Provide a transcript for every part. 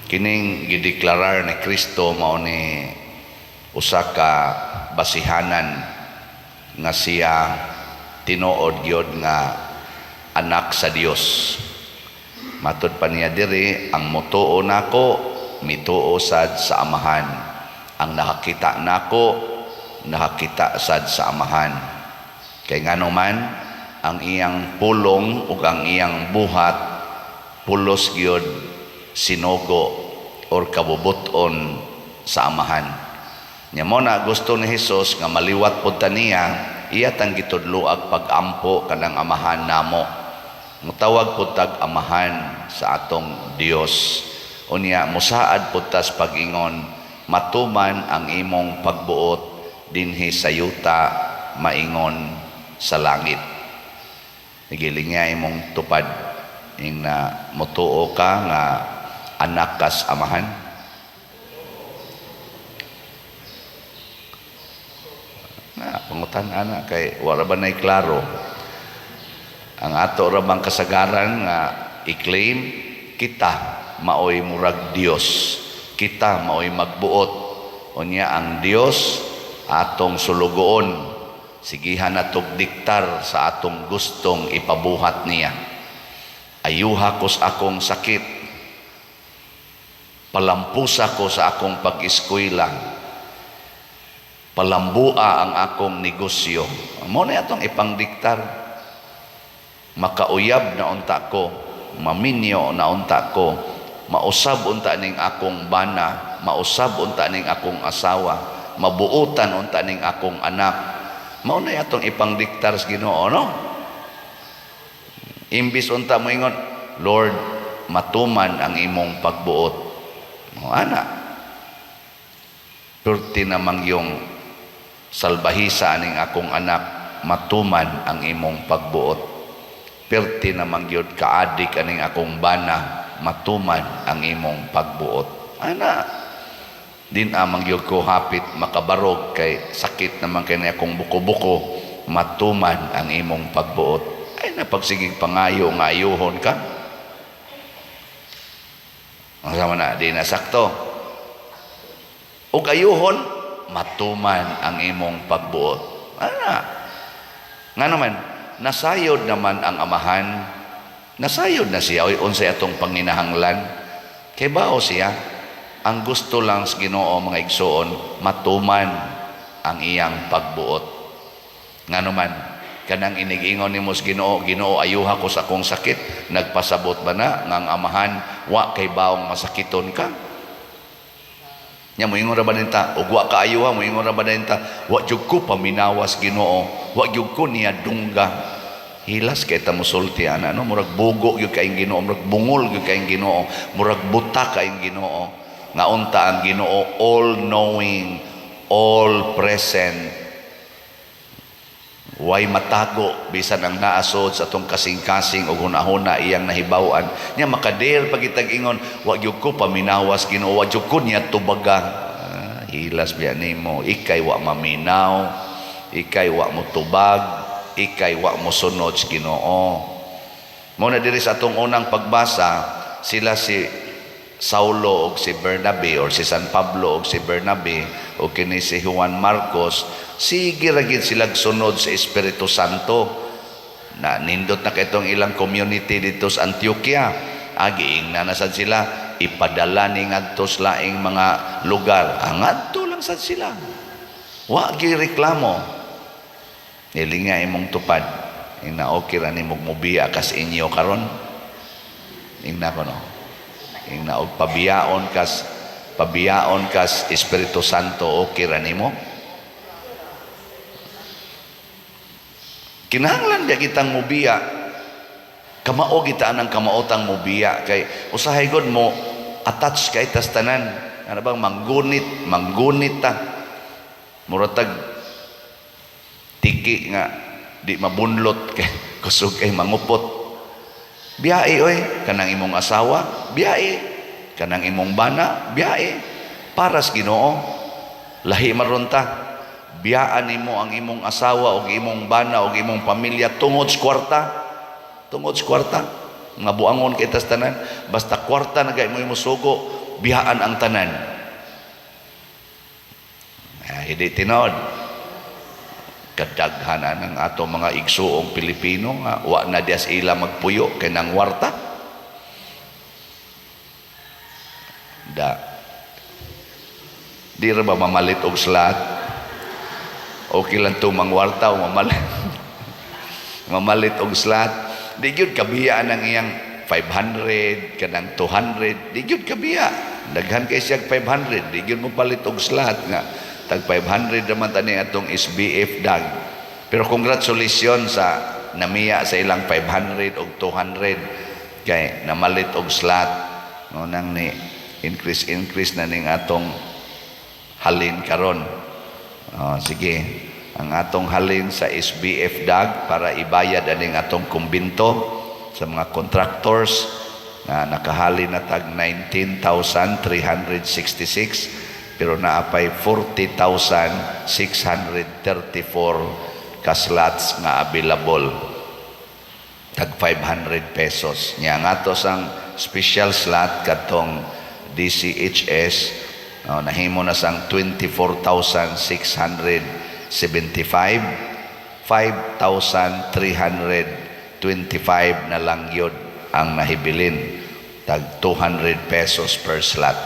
Kining gideklarar ni Kristo mao ni usa ka basihanan nga siya tinuod gyud nga anak sa Dios. Matud pa niya diri, ang motuo nako mituo sad sa Amahan. Ang nakakita nako, nakakita sad sa Amahan. Kay ngano man ang iyang pulong ug ang iyang buhat pulos gyud sinugo or kabubut-on sa Amahan. Nya mo na gusto ni Hesus nga maliwat pud ta niya, iya tang gitudloag pag-ampo kanang Amahan namo. Mutawag pud tag Amahan sa atong Dios. Unya musaad pud tas pag-ingon, matuman ang imong pagbuot dinhi sa yuta maingon sa langit. Giling nga imong tupad ing na motuo ka nga anak kas Amahan. Na pangutan ana kay wala ba nay klaro. Ang ato ra bang kasagaran nga i-claim kita maoy murag Dios. Kita maoy magbuot. Unya ang Dios atong sulugoon. Sigihan natog diktar sa atong gustong ipabuhat niya. Ayuha ko sa akong sakit. Palampusa ko sa akong pag-eskwela. Palambua ang akong negosyo. Mo na atong ipangdiktar. Makauyab na unta ko, maminyo na unta ko, mausab unta ning akong bana, mausab unta ning akong asawa, mabuutan unta ning akong anak. Mao na atong ipangdiktar sa Ginoo, no? Imbis unta moingon, Lord, matuman ang imong pagbuot. O, ana. Perti namang yung salbahisa ning akong anak, matuman ang imong pagbuot. Perti namang gyud kaadik aning akong bana, matuman ang imong pagbuot. Ana. Din amang gyud ko hapit makabarog kay sakit naman kay akong buko-buko, matuman ang imong pagbuot. Ay napagsigig pangayo nga ayuhon ka. Ang sama na, di na sakto. Ug ayuhon, matuman ang imong pagbuot. Ana. Nga naman, nasayod naman ang Amahan. Nasayod na siya, oy, unsay atong panginahanglan. Kay bao siya, ang gusto lang sa Ginoo, mga igsoon, matuman ang iyang pagbuot. Nga naman, kanang inigingon nimo sa Ginoo, Ginoo, ayuha ko sa akong sakit, nagpasabot ba na nga ang Amahan wa kay baong masakiton ka? Nya moingon ra ba ninta, ug wa ka ayuha, moingon ra ba ninta, wa jud ko paminawas Ginoo, wa jud ko niya dungga. Hilas kay ta mosulti ana, no, murag bugo gyud kay Ginoo, murag bungol gyud kay Ginoo, murag buta kay Ginoo. Nga unta ang Ginoo all knowing, all present. Way matago bisan ang naasod sa atong kasing-kasing ug hunahuna iyang nahibaw-an. Nya makader pagitag ingon, wa gyud ko paminawas Ginoo, wa gyud ko niya tubaga. Ah, hilas biya nimo, ikay wa maminaw, ikay wa mo tubag, ikay wa mo sunod sa Ginoo. Mo na diri sa atong unang pagbasa, sila si Saulo og si Bernabe or si San Pablo og si Bernabe o kini si Juan Marcos, sige ra gid sila sunod sa Espiritu Santo. Na nindot na kitong ilang community dito sa Antioquia. Agiing na sad sila ipadala ni ngadto sa laing mga lugar. Ang ngadto lang sad sila. Wa gi reklamo. Nilinga imong tupad. Ing na okay ra nimo mubiya kas inyo karon. Ingna ko, no. Ing na og pabiyaon kas Espiritu Santo, okay ra nimo. Kinahanglan biya kitang mubiya. Kamao kita anang kamaotang mubiya kay usahay gud mo attach kay tas tanan. Ano bang manggunit, manggunit ta. Muratag tiki nga di mabunlot kay kusog kay mangupot. Biyae oy kanang imong asawa, biyae kanang imong bana, biyae para sa Ginoo. Lahi maron ta. Biyaan nimo ang imong asawa og imong bana og imong pamilya tungod sa kwarta. Tungod sa kwarta. Nga buangon kay tas tanan, basta kwarta na gay mo musugo, bihaan ang tanan. Ah, hindi tinuod. Kadaghanan ang ato mga igsuong Pilipino nga wa na dias ila magpuyo kay nang warta. Da. Di ra ba mamalit og slot? Okay lang to mangwarta o mamalit. Mamalit og slot. Di gyud kabiya ang iyang 500 kanang 200, di gyud kabiya. Daghan kay siya 500, di gyud mo palit og slot nga tag 500 naman tani atong SBF dag. Pero congratulations sa namiya sa ilang 500 og 200 kay namalit og slot. No nang ni increase increase na ning atong halin karon. Oh, sige, ang atong halin sa SBF dag para ibayad aning atong kumbinto sa mga contractors na nakahalin na tag 19,366, pero naapay 40,634 ka slots nga available, tag 500 pesos. Nya ang ato sang special slot katong DCHS, oh, nahimo na sang 24,675, 5,325 na lang yun ang nahibilin, tag 200 pesos per slot.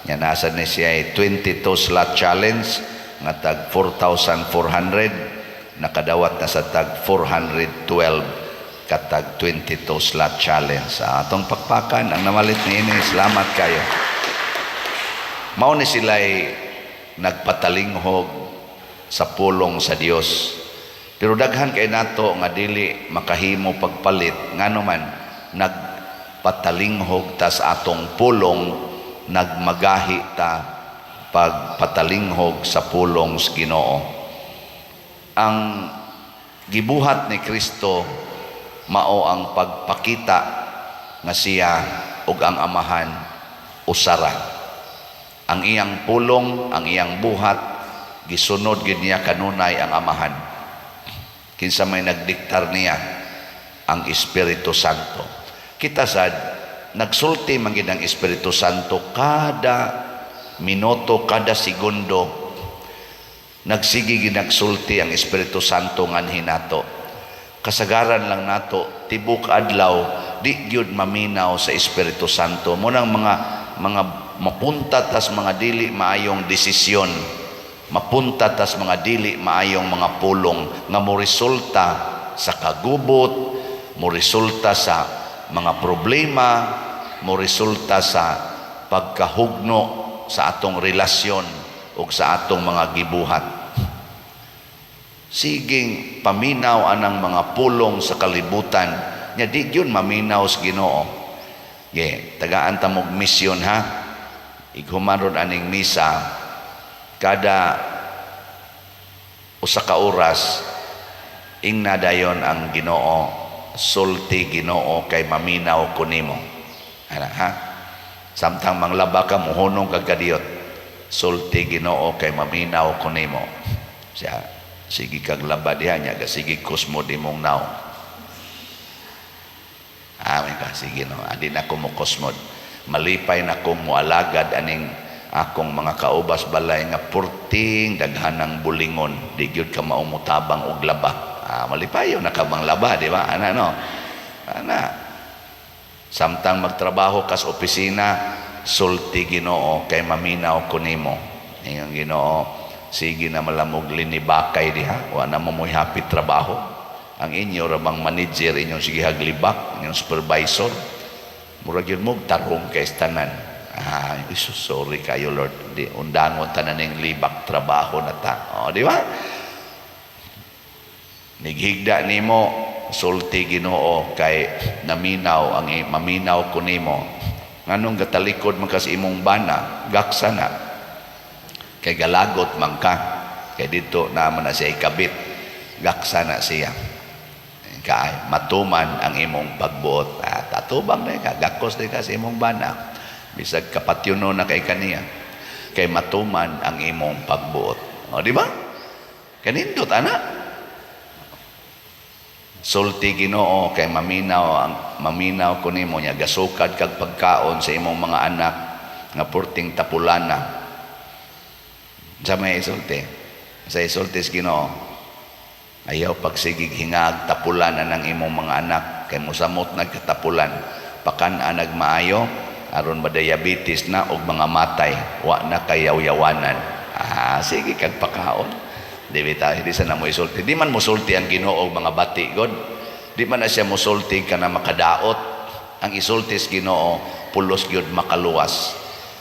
Nya nasa ni siya ay 22 slot challenge nga tag 4,400, nakadawat na sa tag 412 katag 22 slot challenge. Sa atong pakpakan ang namalit ni ini, salamat kayo. Mao ni sila'y nagpatalinghog sa pulong sa Dios. Pero daghan kay nato nga dili makahimo pagpalit, ngano man nagpatalinghog ta sa atong pulong, nagmagahi ta pagpatalinghog sa pulong sa Ginoo. Ang gibuhat ni Kristo mao ang pagpakita nga siya ug ang Amahan usara. Ang iyang pulong, ang iyang buhat, gisunod gid niya kanunay ang Amahan. Kinsa may nagdiktar niya? Ang Espiritu Santo. Kita sad nagsulti man gid ang Espiritu Santo kada minuto, kada segundo. Nagsige gid nagsulti ang Espiritu Santo nganhi nato. Kasagaran lang nato tibok adlaw di gyud maminaw sa Espiritu Santo. Mo nang mga mapunta tas mga dili maayong desisyon, mapunta tas mga dili maayong mga pulong nga moresulta sa kagubot, moresulta sa mga problema, moresulta sa pagkahugno sa atong relasyon ug sa atong mga gibuhat. Siging paminaw anang mga pulong sa kalibutan nya di gyud maminaw sa Ginoo. Ge, tagaan ta mog misyon ha. Ighuman ron aning misa, kada usa ka oras ingna dayon ang Ginoo, "Sulti Ginoo kay maminaw ko nimo." Ana ha, samtang manglaba ka, muhunong kag kadiyot, "Sulti Ginoo kay maminaw ko nimo." Siya sige kag laba diha nya, sige kusmod imong naong. Amen ka, sige no, adi na ko mo kusmod. Malipay na ko moalagad aning akong mga kaubas balay nga purting daghanang bulingon, di gyud ka maumutabang og laba. Ah, malipayo na ka bang laba, di ba? Ana no. Ana. Samtang magtrabaho kas opisina, "Sulti Ginoo kay maminaw ko nimo." Ingon Ginoo, sige na malamog linibakay diha, wa na mo mo'y happy trabaho. Ang inyo ra bang manager inyong sige haglibak, inyong supervisor. Murag yun mo tarong kay tanan. Ah, iso, sorry kayo Lord. Di undangon tanan ning libak trabaho na ta. O, di ba? Nighigda nimo, "Sulti Ginoo kay naminaw ang maminaw ko nimo." Nganong gatalikod man kas imong bana, gaksa na. Kay galagot man ka. Kay dito naman na siya ikabit. Gaksa na siya. Kay matuman ang imong pagbuot. Ah, tatubang na ka, gakos na ka sa imong bana. Bisag kapatyuno na kay kaniya. Kay matuman ang imong pagbuot. O, di ba? Kanindot, ana. Sulti Ginoo kay maminaw ang maminaw ko nimo nya, gasukad kag pagkaon sa imong mga anak nga purting tapulana. Sa may isulti? Sa isulti sa Ginoo, ayaw pagsigig hingag tapulan ng imong mga anak kay mosamot nagkatapulan. Pakan-a nagmaayo aron madiabetes na og mga matay, wa na kayaw-yawanan. Ah, sige kag pakaon. Di ba di sa na mo isulti? Di man mosulti ang Ginoo og mga bati god. Di man na siya mosulti kana makadaot. Ang isulti sa Ginoo, pulos gyud makaluwas.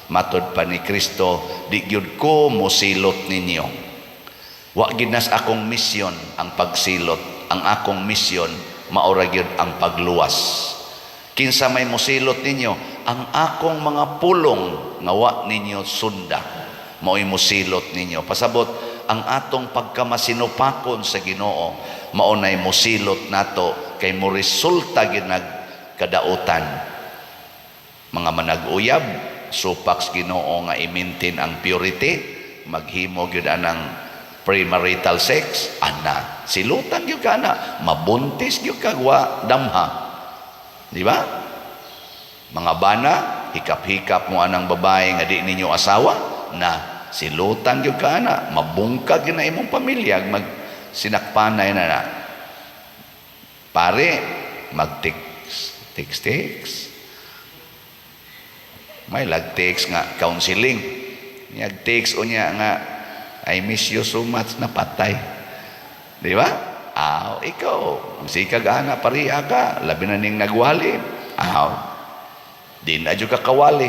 Matod pa ni Kristo, di gyud ko mosilot ninyo. Wa gyud nas akong misyon ang pagsilot. Ang akong misyon maora gyud ang pagluwas. Kinsa may mosilot ninyo? Ang akong mga pulong nga wa ninyo sunda, mao'y mosilot ninyo. Pasabot, ang atong pagkamasinupakon sa Ginoo mao nay mosilot nato kay mo resulta gyud nagkadautan. Mga manag-uyab, supak sa Ginoo nga i-maintain ang purity, maghimo gyud anang premarital sex, ana, silutan gyud ka ana, mabuntis gyud ka wa damha. Di ba? Mga bana, hikap-hikap mo anang babae nga di ninyo asawa, na silutan gyud ka ana, mabungkag gyud na imong pamilya, mag sinakpanay na na. Pare, mag-text, text, text. May lag-text nga counseling. Niyag text o niya nga, "I miss you so much," na patay. Di ba? Aw, ikaw, sikag ana, pariya ka, labi na ning nagwali. Aw, di na jud ka kawali.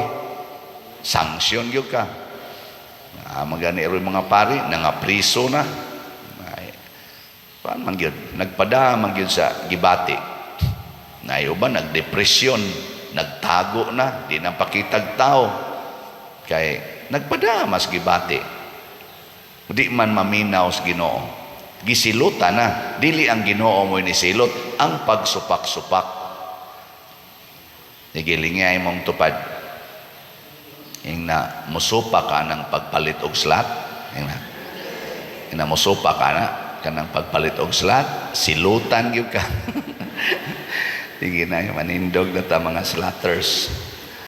Sanksyon gyud ka. Ah, magani ro mga pari, nangapriso na. Ay, paan man gyud, nagpada man gyud sa gibati. Nayo ba, nagdepresyon, nagtago na, di na pakitag tao. Kay nagpada mas gibati. Di man maminaw sa Ginoo. Gisilutan na, dili ang Ginoo mo nisilot, ang pagsupak-supak. Nigilingay mong tupad. Ing na musupa ka ng pagpalit og slot. Ing na musupa ka na kanang pagpalit og slot, silutan gyud ka. Sige na, manindog na ta mga slotters.